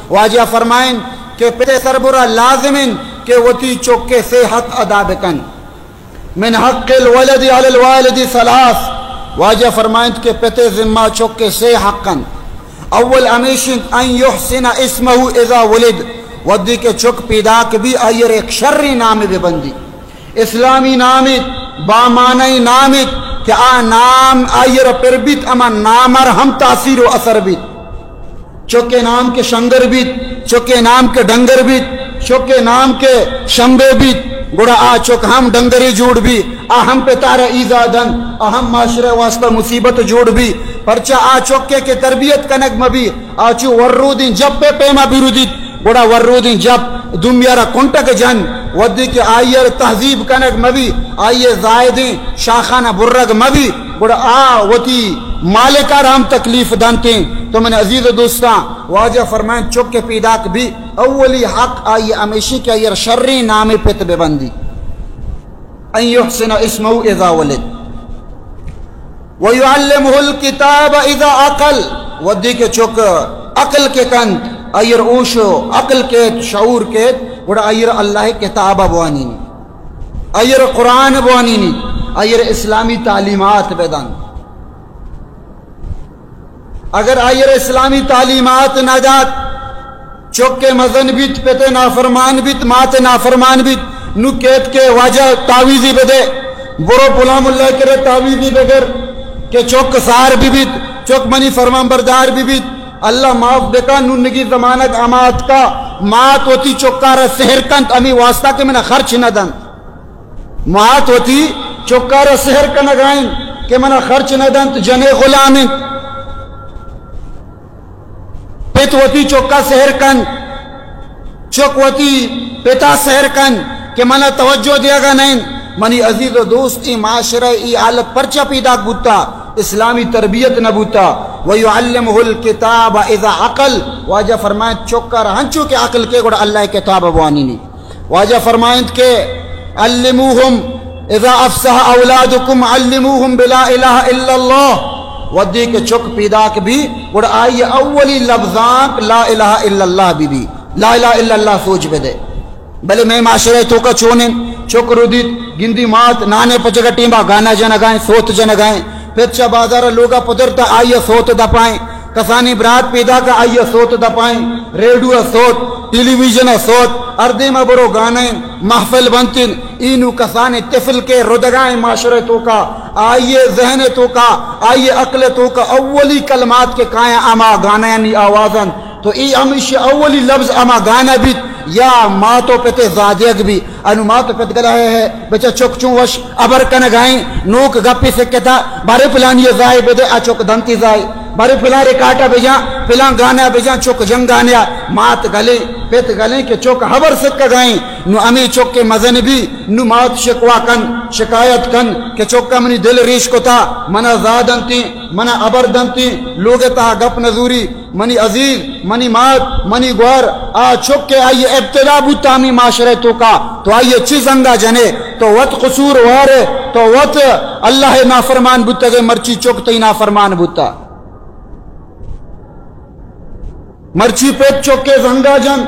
واجہ فرمائن کہ پت سربرا لازم انت کہ وتی چک ءِ سے حق ادا بکن۔ من حق الولد علی الوالد ثلاث، واجہ فرمائنت کہ پت ءِ ذمہ چک ءِ سے حق انت۔ اول ہمیش انت ان یحسن اسمہ اذا ولد، وھدے کہ چک پیداک بی آئی ءَ را یک شریں نامے ببندی۔ اسلامی نامے، بامعنی نامے کہ آ نام آئی ءَ را پر بیت، ہما نام ءَ را ہم تاثیر و اثر بیت۔ چک ءِ نام کہ شنگر بیت، چک ءِ نام کہ ڈنگر بیت، چک ءِ نام کہ شمبے بیت، گڑا آ چک ہم ڈنگرے جوڑ بی، آ ہم پت ءَ را ایذا دنت، آ ہم معاشرہ ءِ واسطہ مصیبت جوڑ بی۔ پرچا آ چک ءِ کہ تربیت کنگ مہ بی، آ چو ورودیں جپ ءِ پیما برودیت، گڑا ورودیں جپ دومی ءَ را کنٹگ جن، وھدے کہ آئی ءَ را تہذیب کنگ مہ بی، آئی ءِ زاہدیں شاخان ءَ برگ مہ بی، گڑا آ وتی مالک ءَ را ہم تکلیف دنت انت۔ تو من عزیز و دوستاں، واجہ فرمائنت چک کہ پیداک بی، اولی حق آئی ءِ ہمیشی کہ آئی ءَ را شریں نامے پت ببندی۔ ان یحسن اسمہ اذا ولد ویعلمہ الکتاب اذا عقل، وھدے کہ چک عقل کہ کنت، آئی ءَ را ہوش و عقل کیت، شعور کیت، گڑا آئی ءَ را اللہ ءِ کتاب ءَ بوانینی، آئی ءَ را قرآن بوانینی، آئی ءَ را اسلامی تعلیمات بدنت۔ اگر آئی ءَ را اسلامی تعلیمات نہ دات، چک کہ مزن بیت، پت ءِ نافرمان بیت، مات ءِ نافرمان بیت، نوں کیت کہ واجہ تعویذے بدے، برو پلاں ملا ءِ کرا تعویذے بگر کہ چک سار بہ بیت، چک منی فرمان بردار بہ بیت۔ اللہ معاف بکن، نونگی زمانگ ہما اتکا، مات وتی چک ءَ را سحر کنت، ہمے واسطہ کہ منا خرچ نہ دنت۔ مات وتی چک ءَ را سحر کنگ ءَ انت کہ منا خرچ نہ دنت، جن ءِ غلام انت۔ پت وتی چک ءَ سحر کنت، چک وتی پت ءَ سحر کنت کہ منا توجہ دیگ ءَ نہ انت۔ منی عزیز و دوست، اے معاشرہ ءَ اے حالت پرچا پیداک بوتا؟ اسلامی تربیت نہ بوتا۔ ویعلمہ الکتاب اذا عقل، واجہ فرمائنت چک ءَ را ہنچو کہ عقل کیت گڑا اللہ ءِ کتاب ءَ بوانینی۔ واجہ فرمائنت کہ علموہم اذا افصح اولادکم علموہم بلا الہ الا اللہ، وھدے کہ چک پیداک بی گڑا آئی ءِ اولی لبزانک لا الہ الا اللہ بہ بی، لا الہ الا اللہ سوج بدے۔ بلے مئے معاشرہ ءِ توکا چون انت، چک رودیت، گندی مات نان ءِ پچگ ءِ ٹیما گانا جنگ ءَ انت، سوت جنگ ءَ انت، پت چہ بازار ءَ لوگ ءَ پترت، آئی ءِ سوت دپ ءَ انت۔ کسانیں برات پیداک ءَ، آئی ءِ سوت دپ ءَ انت، ریڈیو ءِ سوت، ٹیلی ویژن ءِ سوت، ہر دیم ءَ برو گانا انت، محفل بنت انت۔ اے نوں کسانیں طفل کہ ردگ ءَ انت معاشرہ ءِ توکا، آئی ءِ ذہن ءِ توکا، آئی ءِ عقل ءِ توکا اولی کلمات کہ کایاں ہما گانایانی آواز انت۔ تو اے ہمیشی اولی لبز ہما گانا بیت یا مات و پت ءِ زادیگ بیت۔ انوں مات و پت گلہ ہے، ہے، بچا چک چون وش ابر کنگ ءَ انت، نوک گپے سکتا، بارے پلانی ءَ زاہے بدے، آ چک دنتی زاہے، بارے پلان ریکارڈ ءَ بجاں، پلان گانا بجاں، چک جنگانے ءَ، مات گلیں، پت گلیں کہ چک ہبر سکگ ءَ انت۔ نوں ہمے چک کہ مزن بی، نوں مات شکوا کن، شکایت کن کہ چک ءَ منی دل ریش کتا، منا زاہ دنتی، منا ابر دنتی، لوگ ءِ تہا گپ نہ زوری۔ منی عزیز، منی مات، منی گوار، آ چک کہ آئی ءِ ابتدا بوتا ہمے معاشرہ ءِ توکا، تو آئی ءَ چی زنگا جنے؟ تو وت قصور وارے، تو وت اللہ ءِ نافرمان بوتگے، مرچی چک تئی نافرمان بوتا۔ مرچی پت چک ءِ زنگا جن،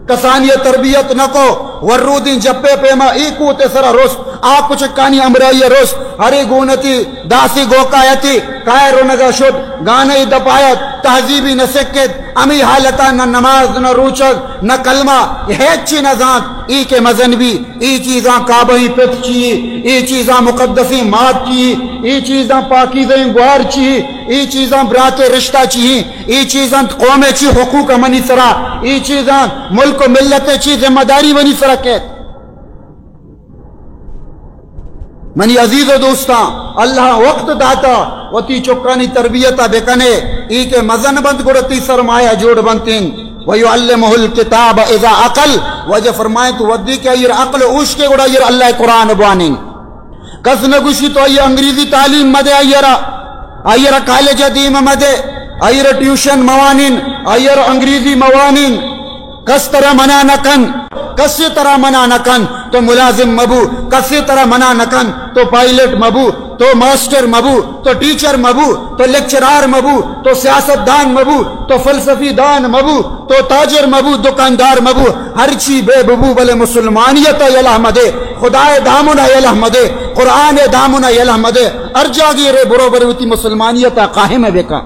کسانی ءَ تربیت نہ کو، ورودیں جپے پیما اے کوت ءِ سرا رست، آ کچکانی ہمراہی ءَ رست، ہرے گونتی داسے گوکایتی کائے رونگا شت، گانے دپایت، تہذیبی نہ سکت، ہمے حالتا نہ نماز، نہ روچگ، نہ کلمہ، ہچ نہ زانت۔ اے کہ مزن بی، اے چیزاں کعبہی پت چی، اے چیزاں مقدسیں مات چی، اے چیزاں پاکیزہیں گوار چی، اے چیزاں برات رشتہ چی، اے چیزاں قوم چی حقوق منی سرا، اے چیزاں ملک و ملت چی ذمہ داری منی سرا کیت۔ منی عزیز و دوستاں، اللہ وقت داتا وتی چکانی تربیت ءَ بکنے، اے کہ مزن بنت گڑا تئی سرمایہ جوڑ بنت انت۔ ویعلمہ الکتاب اذا عقل، واجہ فرمائیں تو وھدے کہ آئی ءَ را عقل ہوش کے گڑا آئی ءَ را اللہ ءِ قرآن بوانین۔ کس نہ گوشی تو آئی ءَ انگریزی تعلیم مدے، آئی ءَ را، آئی ءَ را کالج ءَ دیم مدے، آئی ءَ را ٹیوشن موانین، آئی ءَ را انگریزی موانین۔ کس ترا منع نہ کن، کس ترا منع نہ کن۔ تو ملازم مبو، کسے ترا منع نہ کن، تو پائلٹ مبو، تو ماسٹر مبو، تو ٹیچر مبو، تو لیکچرار مبو، تو سیاست دان مبو، تو فلسفی دان مبو، تو تاجر مبو، دکاندار مبو، ہر چی بے ببو، بلے مسلمانیت ءَ یلہ مدے، خدا ءِ دامن ءَ یلہ مدے، قرآن ءِ دامن ءَ یلہ مدے، ہر جاگے رے برو، بلے وتی مسلمانیت ءَ قائم بکن۔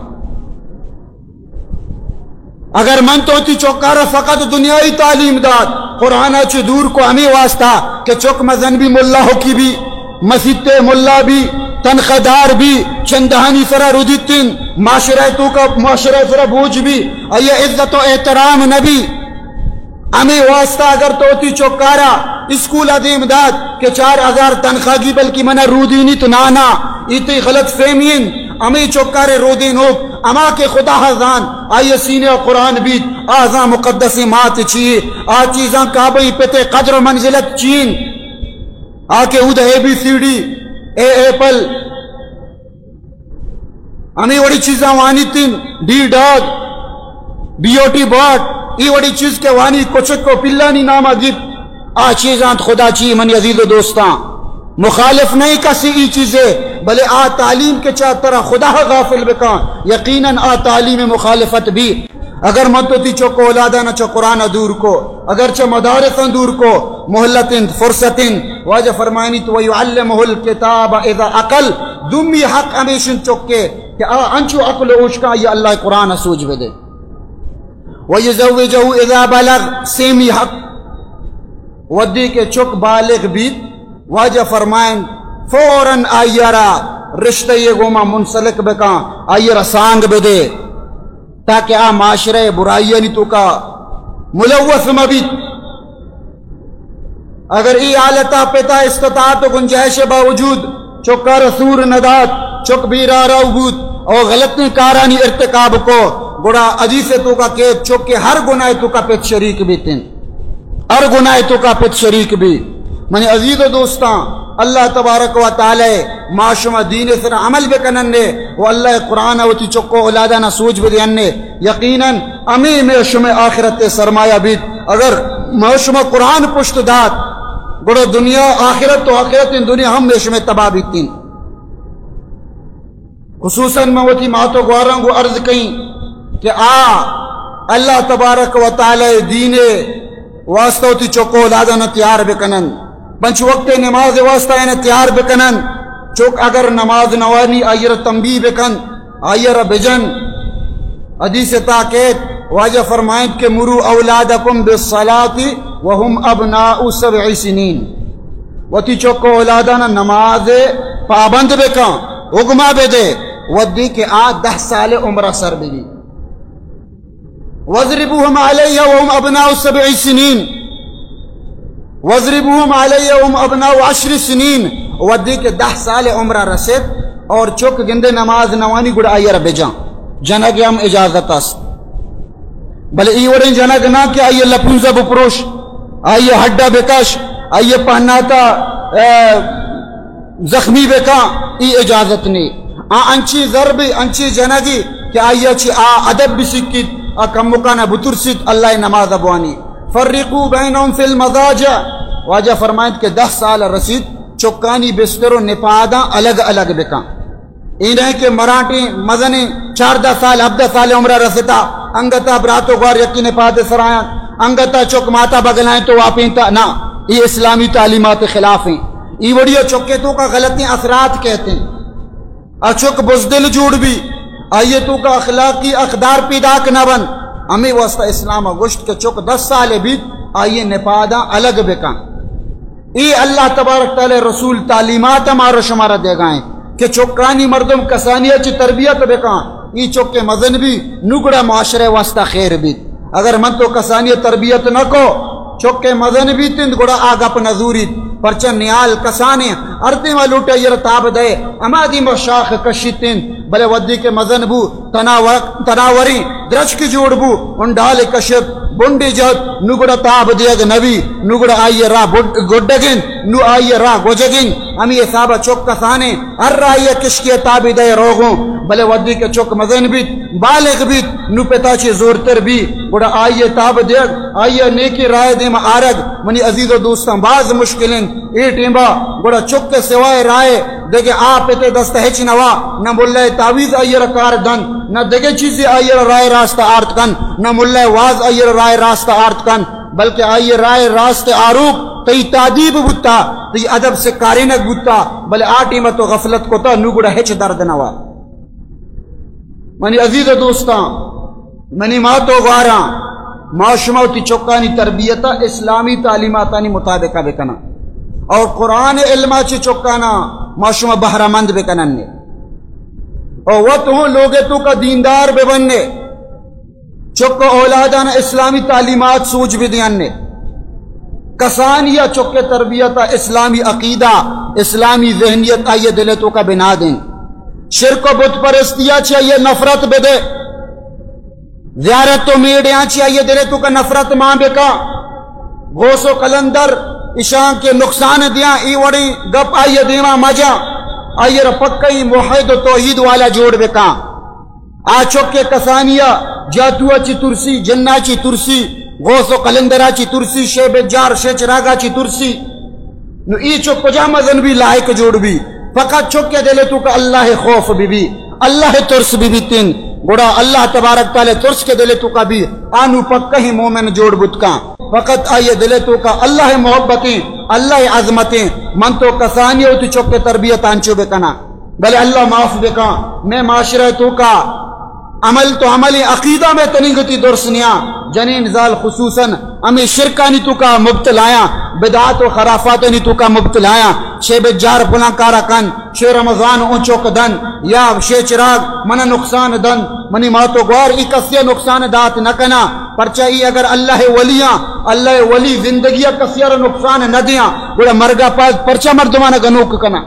اگر من تو وتی چکارا فقط دنیائی تعلیم دات، قرآن ءَ چہ دور کو، ہمے واسطہ کہ چک مزن بی، ملا ہوکی بی، مسیت ءِ ملا بی، تنخواہ دار بی، چندہانی سرا ردیتن، معاشرہ ءِ توکا، معاشرہ ءِ سرا بوجھ بی، آئی ءِ عزت و احترام نہ بی۔ ہمے واسطہ اگر تو وتی چکارا اسکول ءَ دیم دات کہ چار ہزار تنخواہ گی، بلکہ منا رودینیت، نا نا، اے تئی غلط فہمی انت۔ ہمے چکارے رودینوک، ہما کہ خدا ءَ زان، آئی ءِ سینہ ءَ قرآن بیت، آ زان مقدسیں مات چی یے، آ چیزاں کعبہ ءِ پت ءِ قدر و منزلت چی انت۔ آ کہ اود اے بی سی ڈی، اے ایپل، ہمے وڑی چیزاں وانیت انت، ڈی ڈاگ، بیوٹی باٹ، اے وڑی چیز کہ وانی کچک و پلانی نام ءَ گیپت، آ چیزاں خدا چی؟ منی عزیز و دوستاں، مخالف نہیں کسی ای چیزے، بلے آ تعلیم کہ چا ترا خدا غافل بکن، یقیناً آ تعلیم مخالفت بی۔ اگر من تو تی چک اولادانا چہ قرآن دور کو، اگر چہ مدارساں دور کو، مہلت انت، فرصت انت۔ واجہ فرمائنیت، ویعلمہ الکتاب اذا عقل، دومی حق ہمیش انت چکے کہ آ انچو عقل و اوشکا آئی اللہ قرآن سوج بدے۔ ویزوجہ اذا بلغ، سیمی حق، ودی کہ چک بالغ بیت، واجہ فرمائن، فوراً آئی را رشتہ یہ گوما منسلک بکن، آئی را سانگ بدے، تاکہ آ معاشرہ برائیانی توکا ملوث مبیت۔ اگر ای حالتا پتا استطاعت و گنجائش باوجود چکا را سور ندات، چک بیرارو بوت او غلطیں کارانی ارتکاب کو، گڑا حدیث توکا کہ چک ہر گناہ توکا پت شریک بیتن، ہر گناہ توکا پت شریک بی۔ منی عزیز و دوستاں، اللہ تبارک و تعالی ما شما دین سر عمل بکنن نے و اللہ قرآن وتی چک و اولادانا سوج بدین نے۔ یقیناً ہمے مئے شمئے آخرت ءِ سرمایہ بیت۔ اگر ما شما قرآن پشت دات، گڑا دنیا آخرت و آخرت دنیا ہم مئے شمئے تباہ بیتین۔ خصوصاً من وتی مات و گواراں گوں عرض کئیں کہ آ اللہ تبارک و تعالی دین ءِ واسطہ وتی چک و اولاداں تیار بکنن، پنچ وقت نماز واسطہ آیاں تیار بکنن۔ چک اگر نماز نوانی آئی را تنبیہ بکن، آئی را بجن۔ حدیث تا کیت، واجہ فرمائنت کہ مروا اولادکم بالصلاۃ وهم ابناء سبع سنین، وتی چک و اولادانا نماز پابند بکن، حکمہ بدے، ودی کہ آ دہ سال عمرہ سر ببی۔ واضربوهم علیہ وهم ابناء سبع سنین، واضربوهم علیہ وهم ابناء عشر سنین، ودی کہ دہ سال عمرہ رسیت اور چک گندے نماز نوانی گڑا آئی را بجان۔ جنگ ہم اجازت است، بلے ای وڑیں جنگ نہ کہ آئی لپونزا بپروش، آئی ہڈا بکش، آئی پہناتا، اے، زخمی بکن، ای اجازت نے۔ آ انچی ضربی، انچی جنگی کہ آئی چی آ ادب بسکیت، آ کمکانا بترسیت، اللہ نماز بوانی۔ فرقوا بینهم فی المضاجع، واجہ فرمائنت کہ دہ سال رسیت، چکانی بستر و نپاداں الگ الگ بکن۔ اے نہ کہ مرانٹیں مزنیں چاردہ سال، ہبدہ سال عمرہ رستا، انگتا برات و گوار یکی نپاد سرایاں، انگتا چک ماتا بگلائیں تو واپینتا، نہ، ای اسلامی تعلیمات خلاف ہیں۔ ای وڑیا چکے توکا غلطیں اثرات کیت ہیں۔ آ چک بزدل جوڑ بی، آئی توکا اخلاقی اقدار پیداک نہ بنت۔ ہمے واسطہ اسلام گوشت کہ چک دہ سال بیت، آئی نپاداں الگ بکن۔ اے اللہ تبارک تعالی رسول تعلیمات مارا شمارا دیگائیں کہ چکانی مردم کسانی چی تربیت بکن، ای چک مزن بی، نو گڑا معاشرہ واسطہ خیر بیت۔ اگر من تو کسانی تربیت نہ کو، چک مزن بیت انت، گڑا آ گپ نہ زوریت۔ پرچہ نیال کسانے ہر دیما لوٹے ایر تاب دے، ہما دیما شاخ کشیت انت، بلے ودی کہ مزن بو، تنا و-، تناوریں درچک جوڑ بو، انڈال کشت، بنڈے جت، نو گڑا تاب دیگ نبی، نو گڑا آئی راہ بڈ-، گڈگ انت، نو آئی راہ گوجگ انت۔ ہمے حساب ءَ چک کسانیں، ہر راہی ءَ کشکی ءَ تابی دئے روغوں، بلے وھدے کہ چک مزن بیت، بالغ بیت، نوں پتا چہ زورتر بی، گڑا آئی ءَ تاب دیگ، آئی ءَ نیکیں راہ ءِ دیم ءَ آرگ، منی عزیز و دوستاں، باز مشکل انت۔ اے ٹیم ءَ گڑا چک ءِ سوائے راہ ءِ دگہ آ پت ءِ دست ءَ ہچ نوا، نہ ملا ءِ تعویذ آئی ءَ را کار دنت، نہ دگہ چیزے آئی ءَ را راہ ءِ راست ءَ آرت کنت، نہ ملا ءِ واز آئی ءَ را راہ ءِ راست ءَ آرت کنت، بلکہ آئی ءِ راہ ءِ راست ءِ آروک تئی تادیب بوتا، تئی ادب سکارینگ بوتا، بلے آ ٹیم ءَ تو غفلت کتا، نوں گڑا ہچ درد نوا۔ منی عزیز و دوستاں، منی مات و گواراں، ما شما وتی چکانی تربیت ءَ اسلامی تعلیماتانی مطابق ءَ بکناں اور قرآن ءِ علم ءَ چہ چکاناں ما شما بہرہ مند بکنن۔ اور وت ہوں لوگ ءِ توکا دیندار ببنے، چک و اولادان اسلامی تعلیمات سوج بدینے، کسانی ءَ چک ءِ تربیت ءَ اسلامی عقیدہ، اسلامی ذہنیت آئی ءِ دل ءِ توکا بنا دیں۔ شرک و بت پرستی ءَ چہ آئی ءَ نفرت بدے۔ زیارت و میڑیاں چہ آئی ءِ دل ءِ توکا نفرت مان بکا۔ غوث و قلندر اشاں کہ نقصان دیاں، اے وڑیں گپ آئی ءِ دیما مجا۔ آئی ءَ را پکئی موحد و توحید والا جوڑ بکا۔ آ چک کہ کسانی ءَ جاتو ءَ چہ ترسی، جن ءَ چہ ترسی، غوث و قلندر ءَ چہ ترسی، شے بجار، شے چراگ ءَ چہ ترسی۔ نو اے چک کجا مزن بی، لائق جوڑ بی؟ فقط چک ءِ دل ءِ توکا اللہ ءِ خوف بی بی، اللہ ءِ ترس بی بیتیں، گڑا اللہ تبارک تعالی ءِ ترس کہ دل ءِ توکا بی، آ نوں پکہیں مومن جوڑ بوت کاں۔ فقط آئی ءِ دل ءِ توکا اللہ ءِ محبتیں، اللہ ءِ عظمتیں۔ من تو کسانی ءَ وتی چک ءِ تربیت انچو بکناں۔ بلے اللہ معاف بکاں، مئے معاشرہ ءِ توکا عمل تو عملیں، عقیدہ مئے تنیگتی درست نیاں۔ جنین زال خصوصاً ہمے شرکانی توکا مبتلایاں، بدعات و خرافاتانی توکا مبتلایاں۔ شے بجار پلاں کارا کن، شے رمضان اوں چک دن، یا شے چراگ منا نقصان دن، منی مات و گوار، ای کسی ءَ نقصان دات نہ کناں۔ پرچا ای اگر اللہ ءِ ولیاں، اللہ ءِ ولی زندگی ءَ کسی ءَ را نقصان نہ دیاں، گڑا مرگا پد پرچا مردماں گنوک کناں؟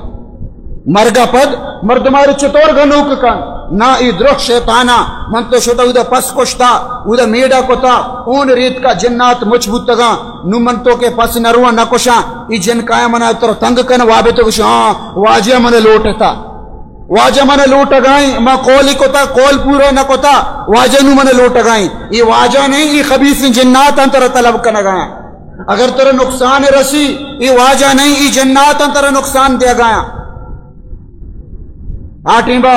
مرگا پد مردمارے چطور گنوک کن؟ نا، اے دروہ شیطانا۔ من تو شتا اودا پس کشتا، اودا میڑا کتا، اون ریتکا، جنات مچ بوتگاں۔ نو من تو کہ پس نرواں نکشاں، ای جن کایا منا تر تنگ کن، وابے تو گوش، ہاں، واجہ من لوٹتا۔ واجہ من لوٹگائیں، ما قول کتا، قول پورا نکتا، واجہ نو من لوٹگائیں۔ ای واجہ نہیں، ای خبیث جنات انتر طلب کنگایا۔ اگر ترا نقصان رسی، اے واجہ نہیں، اے جناتاں ترا نقصان دیگایاں۔ آ ٹیمبا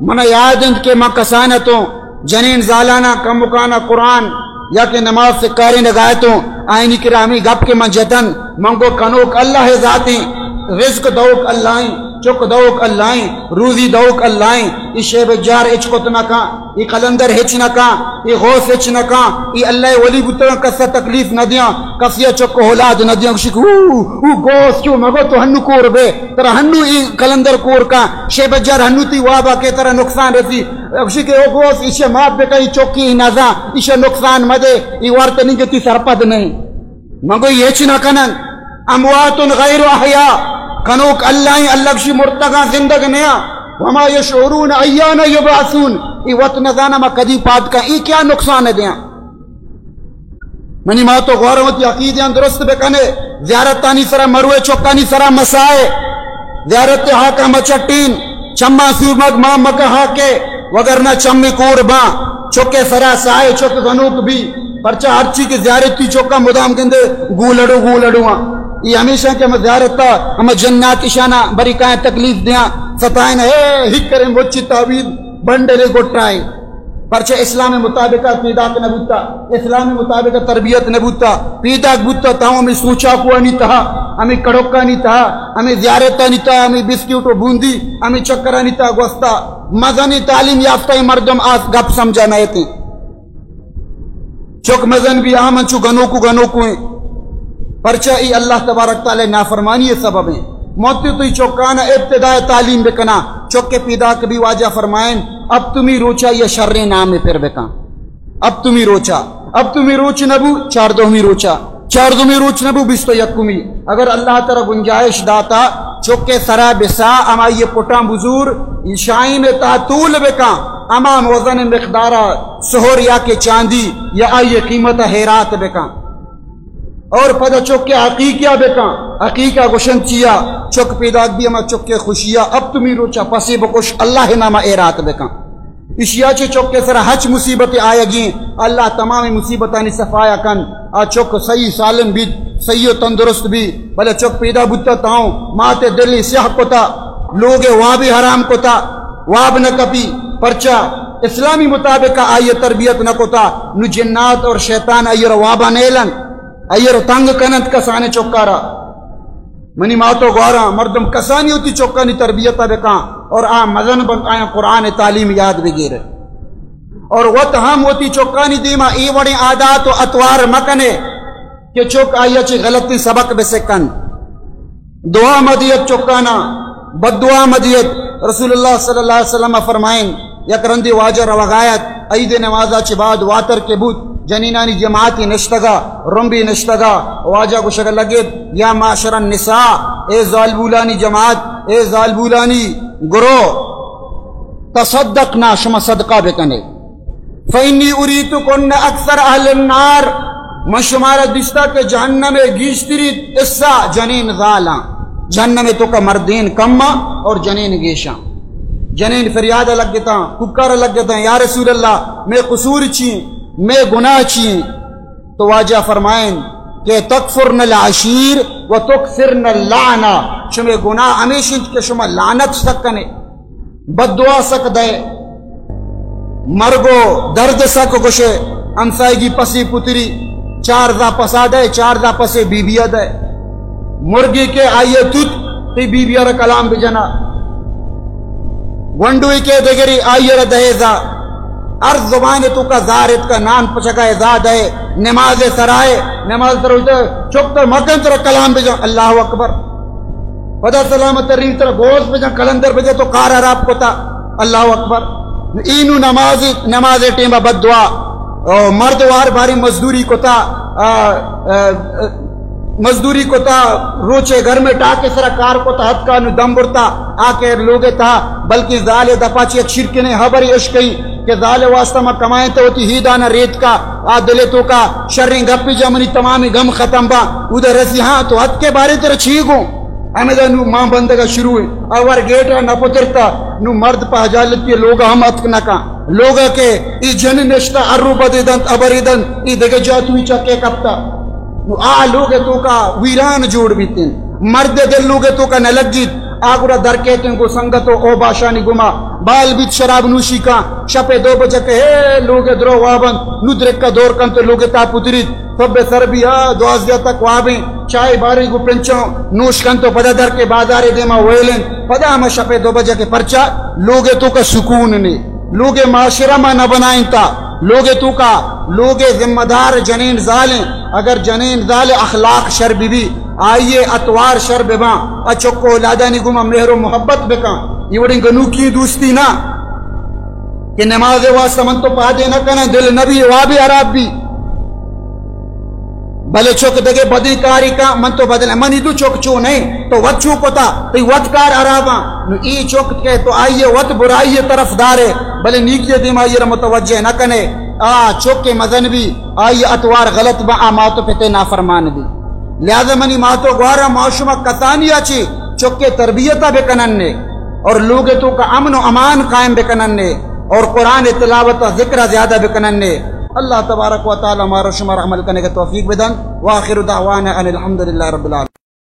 منا یاد انت کہ من کسان اتوں، جنین زالانا کمکانا قرآن یا کہ نماز سکارینگا اتوں، آئینی کرا ہمے گپ کہ من جتن، من گو کنوک اللہ ذاتیں، رزق دوک اللہیں، چک دوک اللہیں، روزی دوک اللہیں، ای شیب جار اچ کت نہ کن۔ ای قلندر ہچ نہ کن، ای غوث ہچ نہ کن، ای اللہ ء ولی بوتگاں، کس ء تکلیف نہ دیاں، کسی ء چک و اولاد نہ دیاں۔ گوشی کہ او، او غوث چو مگو تو ہنو کور بے، ترا ہنو ای قلندر کور کن، شے بجار ہنو تی وابا کہ ترا نقصان رسی۔ گوشی کہ او غوث ایشی معاف بکن، ای چکی نزاں، ایشی نقصان مدے، ای وارت نہیں کہ تی سرپد نہیں۔ من گو ہچ نہ کنن۔ اموات غیر احیاء، کنوک اللہ ہیں، اللہ گشی مرتگاں زندگ نیا۔ وما یشعرون ایان یبعثون، ای وت نزانہ ما کدی پاد کن، ای کیا نقصان دیاں۔ منی مات و گواروں وتی عقیدیاں درست بکنے، زیارتانی سرا مروے، چکانی سرا مسائے، زیارت ہاکا مچٹین، چماں سورمگ ماں مکہ ہاکے، وگرنہ چمی کور باں، چکے سرا سائے، چک گنوک بی۔ پرچا ہرچی کہ زیارتی چکا مدام گندے گولڑو گولڑو آں۔ ای ہمیشہ کہ ہم زیارتا ہم جنات اشانا بری کائیں تکلیف دیاں، ستائیں، اے ہک کریں مچی تعویذ بنڈلے گٹائے۔ پرچا اسلام مطابق پیداک نہ بوتا، اسلام مطابق تربیت نہ بوتا، پیداک بوتا تاں ہمیں سوچاکوانی تہا، ہمیں کڑکانی تہا، ہمیں زیارتانی تہا، ہمیں بسکیٹ و بوندی، ہمیں چکرانی تہا گوستا۔ مزنی تعلیم یافتہ مردم آس گپ سمجھا نہ ایتیں۔ چک مزن بی آ من چو گنوکو گنوکو ہیں۔ پرچا ای اللہ تبارک تعالی نافرمانی سبب ہیں۔ موتی تو ای چکانا ابتداء تعلیم بکنا۔ چک پیداک بی واجہ فرمائن، اب تمی روچا یا شریں نام پر بکن۔ اب تمی روچا، اب تمی روچ نبو، چاردہمی روچا، چاردہمی روچ نبو، بیست و یکمی۔ اگر اللہ ترا گنجائش داتا، چکے سرا بسا، ہمائی پٹاں بزور، شاہین تا طول بکن، ہما موزن مقدارا سہر یا کہ چاندی یا آئی قیمت حیرات بکن۔ اور پدا چک ءِ عقیقہ بکن۔ عقیقہ گوشن چیا؟ چک پیداک بی، ہما چک ءِ خوشیا ہپتمی روچا پسے بکش، اللہ ءِ ناما ایرات بکن۔ اشیا چہ چک ءِ سرا ہچ مصیبت آیگیں، اللہ تمام مصیبتانی صفایا کن۔ آ چک صحیح سالم بیت، صحیح و تندرست بی، بلے چک پیدا بوتا تاؤں مات ءِ دلی سیاہ کتا، لوگ ءِ وابی حرام کتا، واب نہ کپی، پرچا اسلامی مطابق آئی ءَ تربیت نہ کتا، نو جنات اور شیطان آئی ءَ را وابا نیلن، آئی ءَ را تنگ کننت کسانیں چکارا۔ منی مات و گواراں، مردم کسانی وتی چکانی تربیت ءَ بکاں اور آ مزن بنت، آیاں قرآن ءِ تعلیم یاد بگیرے۔ اور وت ہم وتی چکانی دیما اے وڑیں عادات و اطوار مکنے کہ چک آئی ءَ چہ غلطیں سبق بسکن۔ دعا مدیت چکانا، بد دعا مدیت۔ رسول اللہ صلی اللہ علیہ وسلم فرمائن، یک رندے واجہ روگایت، عید نمازا چہ بعد واتر کہ بوت، جنینانی جماعتی نشتگا، رمبی نشتگا، واجہ گوشگ لگت، یا معشر النساء، اے زالبولانی جماعت، اے زالبولانی گروہ، تصدقن، شما صدقہ بکنے۔ فإني أريتكن أكثر أهل النار، من شمارا دیستا کہ جہنم ءِ گیشتری حصہ جنین زالاں، جہنم ءِ توکا مردین کماں اور جنین گیشاں۔ جنین فریاد لگتاں، کوکار لگتاں، یا رسول اللہ، مئے قصور چی، مئے گناہ چی؟ تو واجہ فرمائن کہ تکفرن العشیر و تکثرن اللعنہ، شمئے گناہ ہمیش انت کہ شما لعنت سک کنے، بد دعا سک دئے، مرگ و درد سک گوشے، ہمسائیگی پسی پتری، چار زا پسا دئے، چار زا پسے بی بیا دئے۔ مرگی کہ آئی ءَ توت، تئی بی بیا را کلام بجنا۔ گونڈوئی کہ دگری آئی ءَ را دئے زا۔ ہر زبان توکا زار اتکا، نان پچگا زا دئے، نماز سرائے، نماز سر ہوتا چک تر مکن ترا کلام بجن، اللہ اکبر۔ پدا سلامت ترین ترا گوز بجن، کلندر بجن، تو کار حراب کتا، اللہ اکبر۔ اینو نماز، نماز ٹیما بد دعا۔ او مرد وار باری مزدوری کتا، آ، آ، آ، مزدوری کتا، روچے گرمے ٹاکے سرا کار کتا، ہتکا نو دم برتا، آ کہ لوگے تہا، بلکہ زالے دپا چہ یک شیرکنیں ہبرے اشکئی کہ زالے واسطہ ما کمائیں تو وتی ہیدانا ریتکا، آ دلے توکا شریں گپی جا، منی تمامی غم ختم با، اودے رسی ہاں تو ہتکے بارے ترا چی گوں؟ ہمدا نو ماں بندگا شروع ایں، آ ور گیٹا نہ پترتا، نو مرد پہ حجالتی لوگا ہم اتک نہ کن۔ لوگا کہ ای جن نشتا، ارو بدے دنت، ابرے دنت، ای دگہ جاتوی چکے کپتا۔ نو آ لوگ توکا ویران جوڑ بیتن۔ مرد دل لوگ توکا نہ لگیت۔ آ گڑا در کیتن گو سنگت و اوباشانی گما۔ بال بیت شراب نوشی کا۔ شپ دو بجہ کہ ہے لوگ درو وابند۔ نو درکا دور کنت لوگ تا پتریت۔ سب سر بیا، دوازدہ تک وابیں۔ چائے باری گو پنچاں۔ نوش کنت و پدا در کے بازار دیما ویلن۔ پدا ہما شپ دو بجہ کہ پرچا لوگ توکا سکون نے۔ لوگ معاشرہ ما نہ بنائینتا، لوگ توکا لوگ ذمہ دار جنین زالیں، اگر جنین زال اخلاق شر بی بی، آئیے اطوار شر بباں، ا چک اولادانی گوما مہر و محبت بکاں۔ یہ وڑیں گنوکی دوستی نہ کہ نماز واسطہ من تو پادے نہ کناں، دل نبی وابی حراب بی۔ بلے چک دگہ بدیں کارے کاں، من تو بدل، منی دو چک چو نئے، تو وت چو کتا، تئی وت کار حراباں۔ نو ای چک کہ تو آئیے وت برائی طرف دارے، بلے نیکی دیما آئی را متوجہ نہ کنے۔ آ چک کہ مزن بی، آئی اطوار غلط با، آ مات و پتے نافرمان بی۔ لہذا منی مات و گوارا ما شما کسانی اچی چک کے تربیتا بکنن نے۔ اور لوگ توکا امن و امان قائم بکنن نے اور قرآن تلاوت و ذکر زیادہ بکنن نے۔ اللہ تبارک و تعالی مارا شمارا عمل کرنے کا توفیق بدن۔ وآخر دعوانا ان الحمد للہ رب العالمین۔